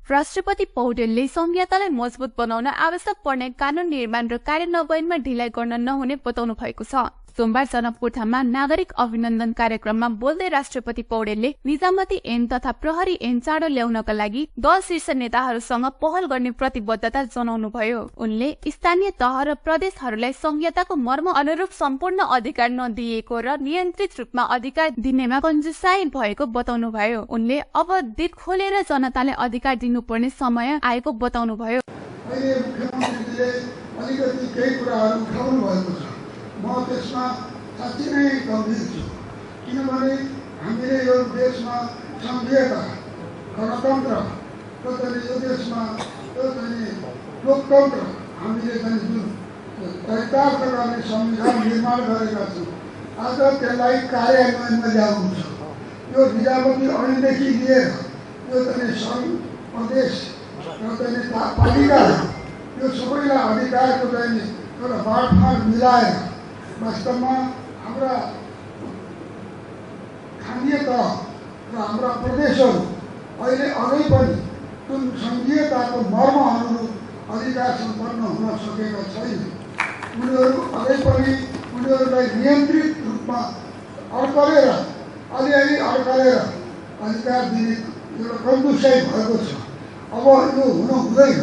राष्ट्रपति पौडेलले संहितालाई मजबुत बनाउन आवश्यक पर्ने कानून निर्माण र कार्यान्वयनमा ढिलाइ गर्न नहुने बताउनु भएको छ। सोमबार जनकपुरधाममा नागरिक अभिनन्दन कार्यक्रममा बोल्दै राष्ट्रपति पौडेलले निजामती ऐन तथा प्रहरी ऐन चाँडो ल्याउनका लागि दल शीर्ष नेताहरूसँग पहल गर्ने प्रतिबद्धता जनाउनुभयो। उनले स्थानीय तह र प्रदेशहरूलाई संहिताको मर्म अनुरूप सम्पूर्ण अधिकार नदिएको र नियन्त्रित रूपमा अधिकार दिनेमा कन्जुसाई भएको बताउनुभयो। उनले अब दिल खोलेर जनताले अधिकार दिनुपर्ने समय आएको बताउनुभयो। म त्यसमा साँच्चै नै गम्भीर छु, किनभने हामीले यो देशमा संघीयता, गणतन्त्र र यो देशमा लोकतन्त्र हामीले जुन चरितार्थ गर्ने संविधान निर्माण गरेका छौँ, आज त्यसलाई कार्यान्वयनमा ल्याउनु छ। यो निजामती ऐनदेखि लिएर यो सङ्घ, प्रदेश र पालिका यो सबैलाई अधिकारको एउटा बाँडफाँड मिलाएर वास्तवमा हाम्रा स्थानीय तह र हाम्रा प्रदेशहरू अहिले अझै पनि जुन सङ्घीयताको मर्म अनुरूप अधिकार सम्पन्न हुन सकेका छैन, उनीहरू अझै पनि उनीहरूलाई नियन्त्रित रूपमा अड्कलेर अलिअलि अड्कलेर अधिकार दिने एउटा कन्जुसाइ भएको छ। अब यो हुनु हुँदैन।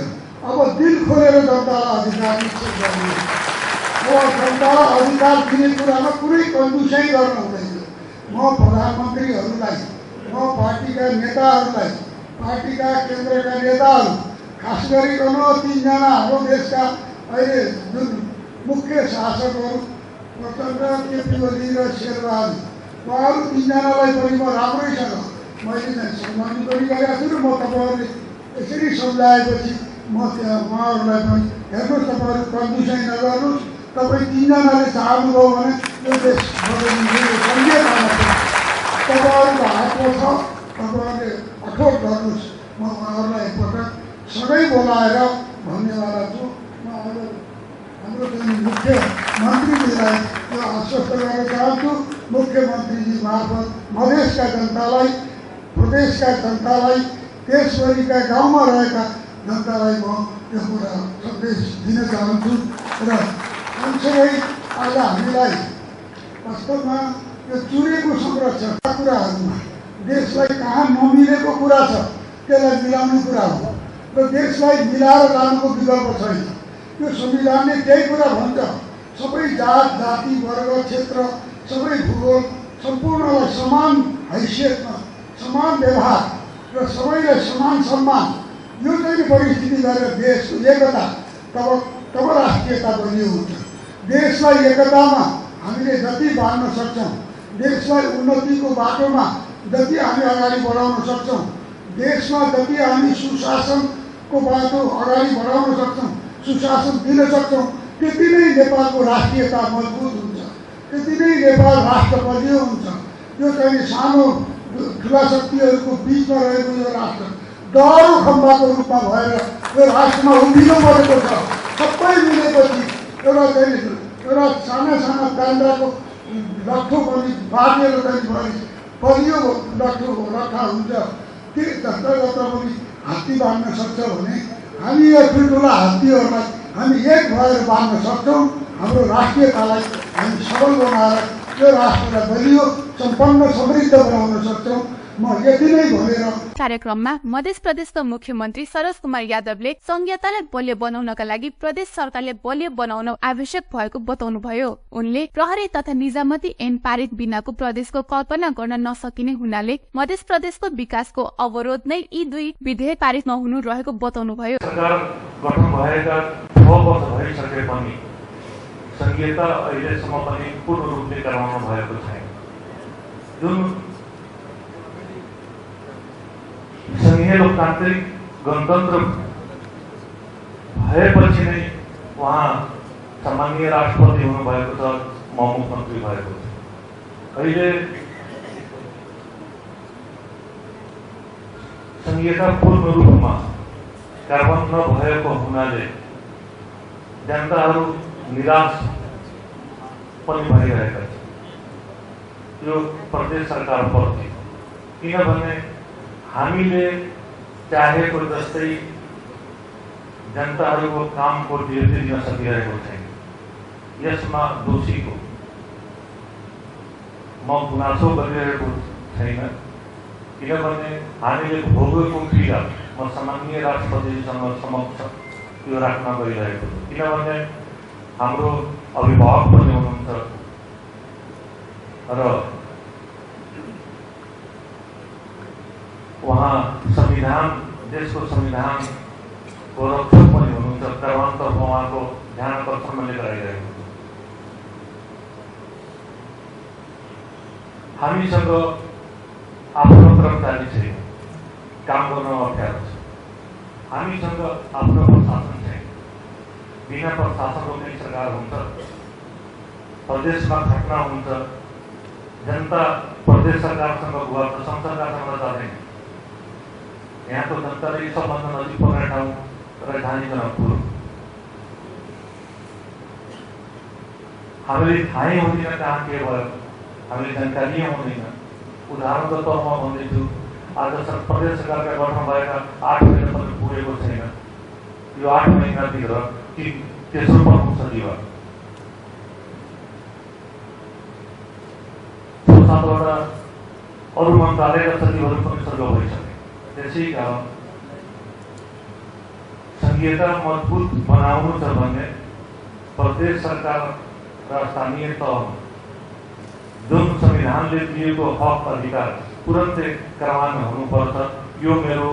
अब दिल खोलेर जनतालाई अधिकार निश्चित गर्ने, जनतालाई अधिकार दिने कुरामा कुनै कन्जुसाइ गर्न हुँदैन। म प्रधानमन्त्रीहरूलाई, म पार्टीका नेताहरूलाई, पार्टीका केन्द्रका नेताहरू, खास गरिकन 3 जना हाम्रो देशका अहिले जुन मुख्य शासकहरू प्रचण्ड, केपी ओली र शेरबहादुर, उहाँहरू 3 जनालाई पनि म राम्रैसँग मैले सम्मान पनि गरेका छु र म तपाईँहरूले यसरी सम्झाएपछि म उहाँहरूलाई पनि हेर्नुहोस्, तपाईँहरू कन्जुसाइ नगर्नुहोस्, तपाईँ 3 जनाले चाहनुभयो भने यो देश संघीयतामा तपाईँहरूको हातमा छ, तपाईँहरूले अठोट गर्नुहोस्। म उहाँहरूलाई एकपटक सँगै बोलाएर भन्नेवाला छु। म हाम्रो मुख्यमन्त्रीजीलाई यो आश्वस्त गर्न चाहन्छु, मुख्यमन्त्रीजी मार्फत मधेसका जनतालाई, प्रदेशका जनतालाई, देशभरिका गाउँमा रहेका जनतालाई म यो कुरा सन्देश दिन चाहन्छु। र सँगसँगै आज हामीलाई वास्तवमा यो चुरेको संरक्षणका कुराहरूमा देशलाई कहाँ नमिलेको कुरा छ त्यसलाई मिलाउने कुरा हो र देशलाई मिलाएर लानुको विकल्प छैन। यो संविधानले त्यही कुरा भन्छ, सबै जात, जाति, वर्ग, क्षेत्र, सबै भूगोल सम्पूर्णलाई समान हैसियतमा समान व्यवहार र सबैलाई समान सम्मान, यो चाहिँ परिस्थिति गरेर देशको एकता तब राष्ट्रियता बलियो हुन्छ। देशलाई एकतामा हामीले जति बाँड्न सक्छौँ, देशलाई उन्नतिको बाटोमा जति हामी अगाडि बढाउन सक्छौँ, देशमा जति हामी सुशासनको बाटो अगाडि बढाउन सक्छौँ, सुशासन दिन सक्छौँ, त्यति नै नेपालको राष्ट्रियता मजबुत हुन्छ, त्यति नै नेपाल राष्ट्र बलियो हुन्छ। यो चाहिँ सानो ठुला शक्तिहरूको बिचमा रहेको यो राष्ट्र डह्रो खम्बाको रूपमा भएर यो राष्ट्रमा उभिनु परेको छ। सबै मिलेपछि एउटा साना साना काण्डको लट्ठो पनि बाँडेर बलियो लट्ठो लट्ठा हुन्छ। त्यो जस्ता जस्ता पनि हात्ती बाँध्न सक्छ भने हामी यो ठुल्ठुला हात्तीहरूलाई हामी एक भएर बाँध्न सक्छौँ। हाम्रो राष्ट्रियतालाई हामी सबल बनाएर यो राष्ट्रलाई बलियो, सम्पन्न, समृद्ध बनाउन सक्छौँ। म यति नै भनेर कार्यक्रममा मध्य प्रदेशका मुख्यमन्त्री सरोज कुमार यादवले संहितालाई बलियो बनाउनका लागि प्रदेश सरकारले बलियो बनाउन आवश्यक भएको बताउनुभयो। उनले प्रहरी तथा निजामती ऐन पारित बिनाको प्रदेशको कल्पना गर्न नसकिने हुनाले मध्य प्रदेशको विकासको अवरोध नै यी 2 विधेयक पारित नहुनु रहेको बताउनुभयो। सरकार गठन भएका 6 वर्ष भइसके पनि संहिता अहिलेसम्म पनि पूर्ण रूपले गराउनु भएको छैन। जुन संघीय लोकतान्त्रिक गणतन्त्र भएपछि नै उहाँ सामान्य राष्ट्रपति हुनुभएको छ, म मुख्यमन्त्री भएको छ। अहिले संहिता पूर्ण रूपमा कार्यान्वयन नभएको हुनाले जनताहरू निराश पनि भइरहेका छन्। यो प्रदेश सरकारप्रति, किनभने हामीले चाहेको जस्तै जनताहरूको कामको डिलिभरी दिन सकिरहेको छैन। यसमा दोषीको म गुनासो गरिरहेको छैन, किनभने हामीले भोगेको पीडा म सामान्य राष्ट्रपतिसँग समक्ष यो राख्न गइरहेको छु। किनभने हाम्रो अभिभावक पनि हुनुहुन्छ र उहाँ संविधान, देशको संविधानको रक्षक पनि हुनुहुन्छ। कर्मतर्फ उहाँको ध्यान आकर्षण मैले गराइरहेको छु। हामीसँग आफ्नो कर्मचारी छैन, काम गर्न अप्ठ्यारो छ। हामीसँग आफ्नो प्रशासन छैन, बिना प्रशासनको पनि सरकार हुन्छ। प्रदेशमा घटना हुन्छ, जनता प्रदेश सरकारसँग गर्छ, संघ सरकारसँग जाँदैन। यहाँको जनताले सबभन्दा नजिक पर्ने ठाउँ राजधानी जनकपुर। हामीले थाहै हुँदैन कहाँ के भयो, हामीले जानकारी हुँदैन। उदाहरणको तौरमा भन्दैछु, आज प्रदेश सरकारका गठन भएका 8 महिना पनि पुगेको छैन। यो 8 महिनाभित्र तेस्रो प्रमुख सचिव 6-7वटा अरू मन्त्रालयका सचिवहरू पनि स्वर्ग भइसके। त्यसै कारण संघीयता मजबुत बनाउनु छ भने प्रदेश सरकार र स्थानीय तह जुन संविधानले दिएको हक अधिकार तुरन्तै कार्यान्वयन हुनुपर्छ। यो मेरो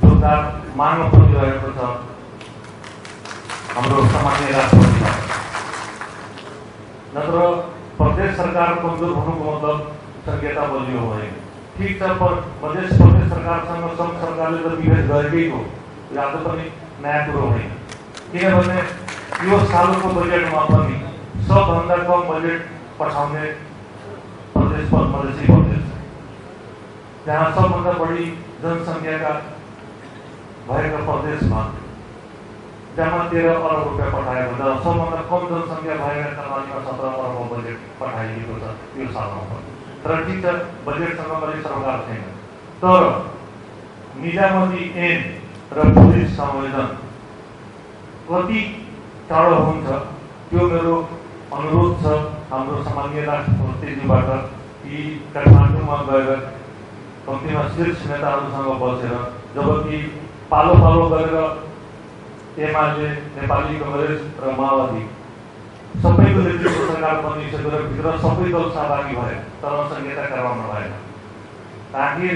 जोरदार माग पनि रहेको छ हाम्रो सामान्य राष्ट्रपतिलाई। नत्र प्रदेश सरकार कमजोर हुनुको मतलब संघीयता बलियो होइन। ठिक छ, प्रदेश सरकारसँग संघ सरकारले त विभेद गरेकै हो, यो आज पनि नयाँ कुरो होइन। किनभने यो सालको बजेटमा पनि सबभन्दा कम बजेट पठाउने प्रदेश मधेसी प्रदेश, जहाँ सबभन्दा बढी जनसङ्ख्याका भएका प्रदेशमा जम्मा 13 अरब रुपियाँ पठाएको छ। सबभन्दा कम जनसङ्ख्या भएका कर्णालीमा 17 अरबको बजेट पठाइएको छ यो सालमा पनि। तर ठिक छ, बजेटसँग पनि सरकार छैन। तर निजामती ऐन र पुलिस संयोजन कति टाढो हुन्छ त्यो मेरो अनुरोध छ हाम्रो सामान्य राष्ट्रपतिज्यूबाट कि काठमाडौँमा गएर कम्तीमा शीर्ष नेताहरूसँग बसेर, जबकि पालो पालो गरेर एमाले, नेपाली कांग्रेस र माओवादी सबैको नेतृत्व सरकार बनिसकेर भित्र सबै दल सहभागी भए, तर संहिता कार्यान्वयन भएन। ताकि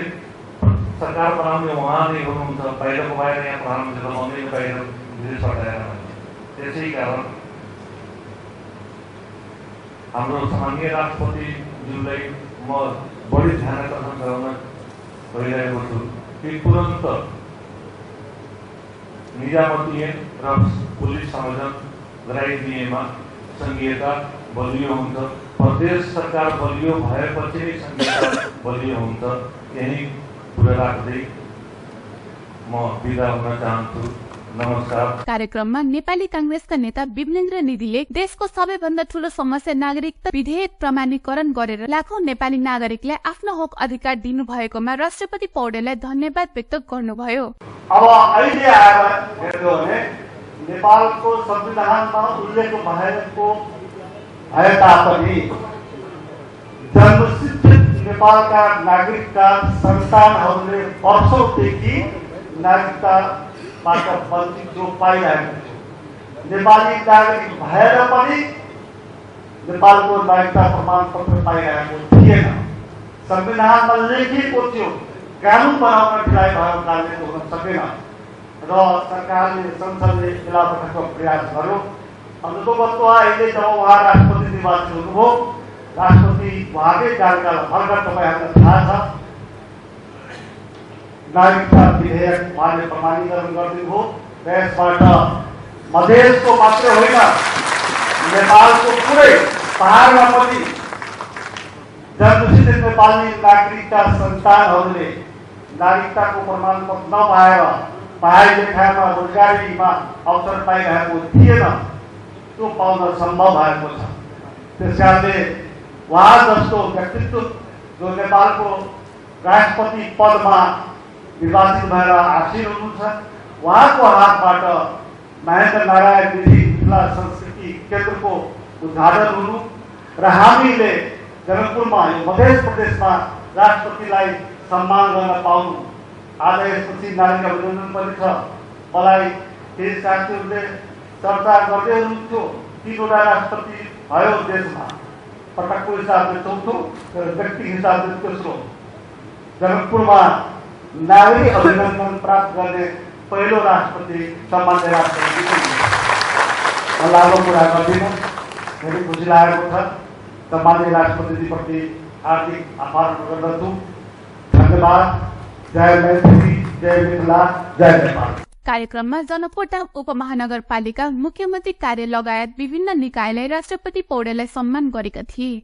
सरकार बनाउने उहाँ नै हुनुहुन्छ, बाहिरको बाहिर यहाँ प्रधानमन्त्री बनाउने बाहिर विदेश हटाएर। त्यसै कारण हाम्रो सामान्य राष्ट्रपतिज्यूलाई म बढी ध्यान आकर्षण गराउन गइरहेको छु कि तुरन्त निजामती ऐन र पुलिस संयोजन गराइदिएमा संघीयता बलियो हुन्छ। प्रदेश सरकार बलियो भएपछि नै संघीयता बलियो हुन्छ। यही कुरा राख्दै म बिदा हुन चाहन्छु। नमस्कार। कार्यक्रममा नेपाली कांग्रेसका नेता विमलेन्द्र निधिले देशको सबैभन्दा ठूलो समस्या नागरिकता विधेयक प्रमाणीकरण गरेर लाखौं नेपाली नागरिकलाई आफ्नो हक अधिकार दिनु भएकोमा राष्ट्रपति पौडेललाई धन्यवाद व्यक्त गर्नुभयो। अब अहिले आएर हेर्नु भने नेपालको संविधानमा उल्लेख भएको भए तापनि जन्मसिद्ध नेपालका नागरिकका सन्तानहरूले वर्षौंदेखि नागरिकताबाट वञ्चित जो पाइरहेको छ। नेपाली नागरिक भएर पनि नेपालको नागरिकता प्रमाणपत्र पाइरहेको थिएन। संविधानमा लेखिएको थियो, कानुन बनाउन ढिलाइ भएको कारणले हुन सकेन र सरकारले संसदले बेलाबखतको प्रयास गर्यो। अन्ततोगत्वा अहिले जब उहाँ राष्ट्रपति निर्वाचित हुनुभयो, राष्ट्रपति उहाँकै कार्यकाल भर्खर तपाईँहरूलाई थाहा छ नागरिकता विधेयक उहाँले प्रमाणीकरण गरिदिनुभयो। यसबाट मधेसको मात्रै होइन, नेपालको पुरै पहाडमा पनि जन्मसिद्ध नेपाली नागरिकका सन्तानहरूले नागरिकताको प्रमाणपत्र नपाएर पहाडी लेखामा रोजगारीमा अवसर पाइरहेको थिएन, त्यो पाउन सम्भव भएको छ। त्यसकारणले उहाँ जस्तो व्यक्तित्व जो नेपालको राष्ट्रपति पदमा निर्वाचित भएर आसीन हुनुहुन्छ। उहाँको हातबाट महेन्द्र नारायण विधि मिथिला संस्कृति केन्द्रको उद्घाटन हुनु र हामीले जनकपुरमा यो मध्य प्रदेशमा राष्ट्रपतिलाई सम्मान गर्न पाउनु आज यसपछि नागरिक अभिनन्दन पनि छ। मलाई केही साथीहरूले चर्चा गर्दै हुनुहुन्थ्यो 3वटा राष्ट्रपति भयो देशमा, पटकको हिसाबले चौथो र व्यक्ति हिसाबले तेस्रो। जनकपुरमा नागरिक अभिनन्दन प्राप्त गर्ने पहिलो राष्ट्रपति सम्मान्य राष्ट्रपति म लामो कुरा गर्दिनँ, धेरै खुसी लागेको छ। सम्मान्य राष्ट्रपतिजीप्रति हार्दिक आभार प्रकट गर्छु। धन्यवाद। जय मैथिली, जय मिथिला, जय नेपाल। कार्यक्रममा जनकपुरधाम उपमहानगरपालिका मुख्यमन्त्री कार्य लगायत विभिन्न निकायले राष्ट्रपति पौडेललाई सम्मान गरेका थिए।